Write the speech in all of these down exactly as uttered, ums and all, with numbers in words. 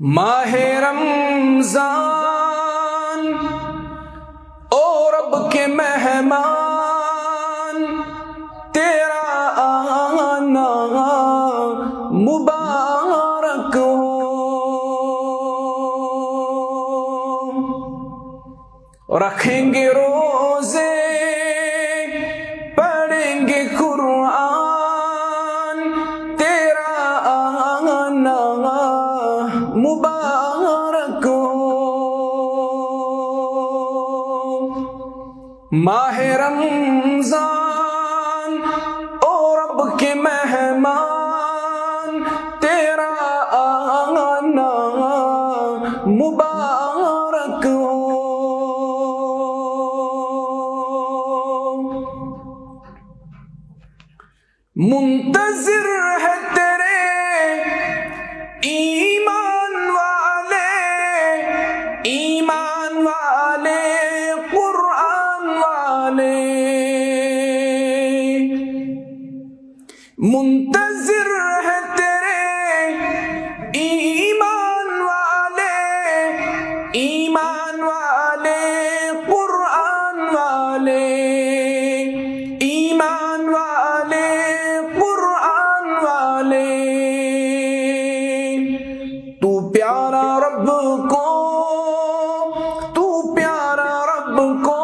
ماہ رمضان، او رب کے مہمان، تیرا آنا مبارک ہو۔ رکھیں گے روزے، پڑھیں گے قرآن، تیرا آنا مبارک ہو۔ ماہ رمضان، او رب کے مہمان، تیرا آنا مبارک ہو۔ منتظر ہے تیرے ایمان والے، ایمان والے، قرآن والے۔ منتظر ہے تیرے ایمان والے، ایمان والے، قرآن والے، ایمان والے، قرآن والے۔ تو پیارا رب کو، تو پیارا رب کو،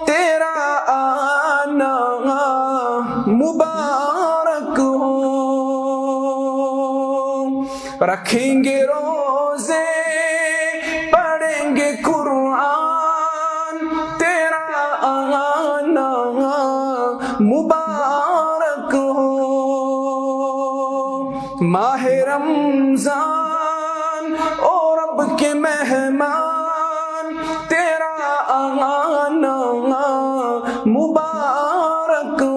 تیرا آنا مبارک ہو۔ رکھیں گے روزے، پڑھیں گے قرآن، تیرا آنا مبارک ہو۔ ماہ رمضان، او رب کے مہمان، تیرا آنا مبارک ہو۔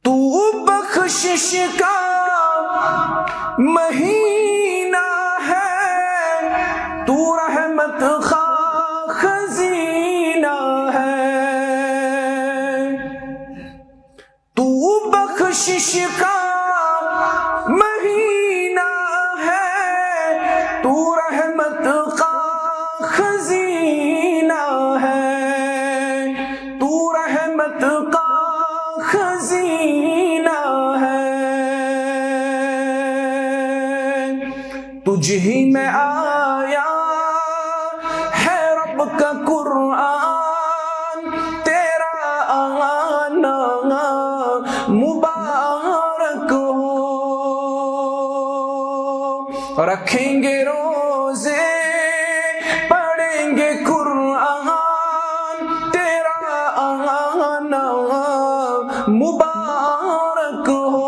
تو بخشش کا مہینہ ہے، تو رحمت کا خزینہ ہے۔ تو بخشش کا مہینہ ہے، تو رحمت کا خزینہ ہے، تو رحمت کا خزینہ ہے۔ تجھ ہی میں آیا ہے رب کا قرآن، تیرا آنا مبارک ہو۔ رکھیں گے روزے، پڑھیں گے قرآن، تیرا آنا مبارک ہو۔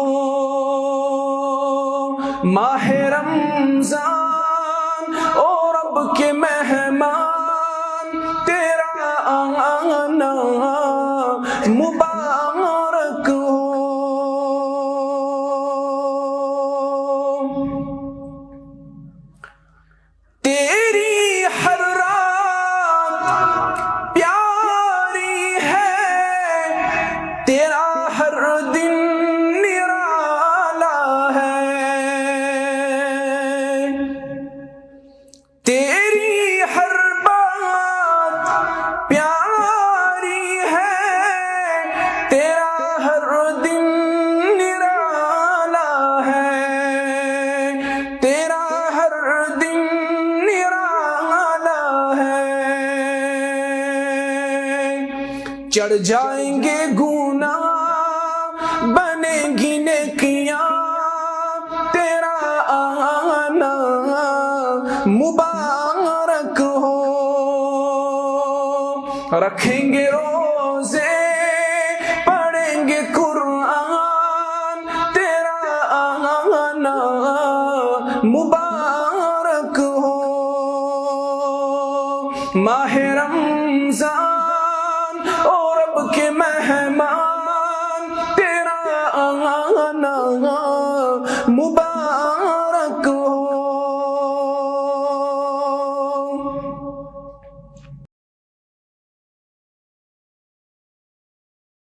ماہ رمضان، او رب کے مہمان، تیرا آنا مبارک ہو۔ تیری ہر رات پیاری ہے، تیرا ہر دن نرالا ہے۔ تیری ہر بات پیاری ہے، تیرا ہر دن نرالا ہے، تیرا ہر دن نرالا ہے۔ چڑھ جائیں گے گناہ، بنیں گی نیکیاں، تیرا آنا مبارک ہو۔ رکھیں گے روزے، پڑھیں گے قرآن، تیرا آنا مبارک ہو۔ ماہ رمضان، او رب کے مہمان،